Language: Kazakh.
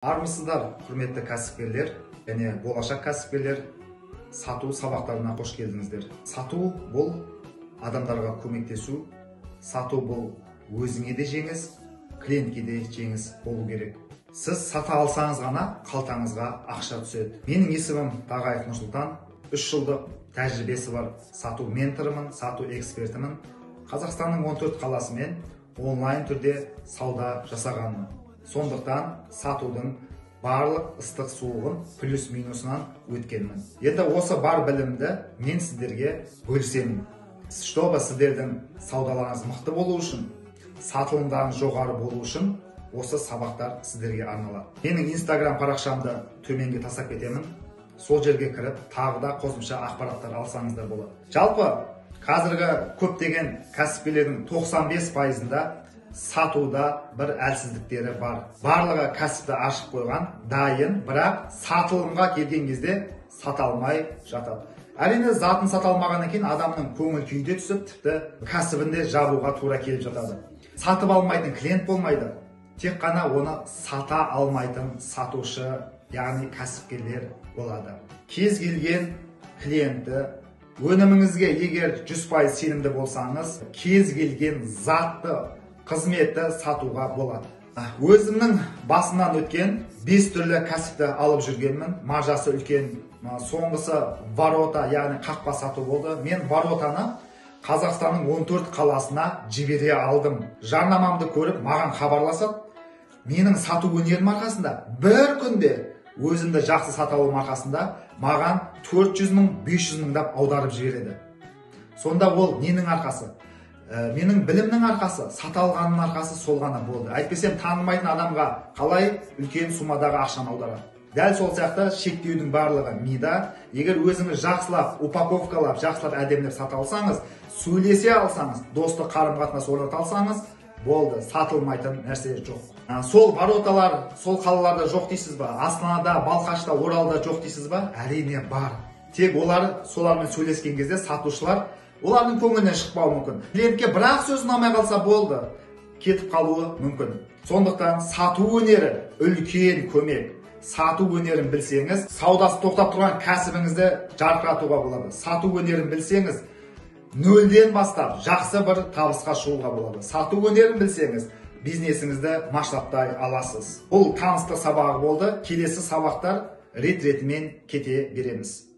Армысыздар, құрметті кәсіпкерлер және болашақ кәсіпкерлер, сату сабақтарына қош келдіңіздер. Сату бұл адамдарға көмектесу, сату бұл өзіңе де жеңіс, клиентке де жеңіс болу керек. Сіз сата алсаңыз ғана қалтаңызға ақша түседі. Менің есімім Тағаев Нұрсұлтан, 3 жылдық тәжірибесі бар сату менторымын, сату экспертімін. Қазақстанның 14 қаласымен онлайн түрде сауда жасағанмын. Сондықтан сатудың барлық ыстық суығын плюс минусынан өткенмін. Енді осы бар білімді мен сіздерге бөлісемін. Чтобы сіздердің саудаларыңыз мықты болу үшін, сатылымдарыңыз жоғары болу үшін осы сабақтар сіздерге арналады. Менің Инстаграм парақшамды төменге тастап кетемін. Сол жерге кіріп, тағы да қосымша ақпараттар алсаңыздар болады. Жалпы қазіргі көптеген кәсіпкерлердің 95%-ында сатуда бір әлсіздіктері бар. Барлығы кәсіпті ашып қойған, дайын, бірақ сатылымға келген кезде сата алмай жатады. Әрине, затын сата алмағаннан кейін адамның көңіл күйі де түсіп, тіпті кәсібін де жабуға тура келіп жатады. Сатып алмайтын клиент болмайды. Тек қана оны сата алмайтын сатушы, яғни кәсіпкерлер болады. Кез келген клиентті өніміңізге егер 100% сенімді болсаңыз, кез келген затты, қызметті сатуға болады. Өзімнің басымнан өткен 5 түрлі кәсіпті алып жүргенмін. Маржасы үлкен, соңғысы ворота, яғни қақпа сату болды. Мен воротаны Қазақстанның 14 қаласына жібере алдым. Жарнамамды көріп, маған хабарласып, менің сату өнерім арқасында бір күнде өзімді жақсы сата алуым арқасында маған 400 мың, 500 мыңдап аударып жібереді. Сонда ол ненің арқасы? Менің білімнің арқасы, сата алғанның арқасы сол ғана болды. Әйтпесем танымайтын адамға қалай үлкен суммадағы ақшаны аударады? Дәл сол сияқты шектеудің барлығы мида. Егер өзіңіз жақсылап упаковкалап, жақсылап әдемілеп сата алсаңыз, сөйлесе алсаңыз, достық қарым-қатынас орната алсаңыз, болды, сатылмайтын нәрсе жоқ. Сол вороталар сол қалаларда жоқ дейсіз ба? Астанада, Балқашта, Оралда жоқ дейсіз ба? Әрине бар. Тек олар солармен сөйлескен кезде сатушылар олардың көңілінен шықпауы мүмкін. Клиентке бір-ақ сөз ұнамай қалса болды, кетіп қалуы мүмкін. Сондықтан сату өнері үлкен көмек. Сату өнерін білсеңіз, саудасы тоқтап тұрған кәсібіңізді жарқыратуға болады. Сату өнерін білсеңіз, нөлден бастап жақсы бір табысқа шығуға болады. Сату өнерін білсеңіз, бизнесіңізді масштабтай аласыз. Бұл таныстық сабағы болды. Келесі сабақтар рет-ретімен кете береміз.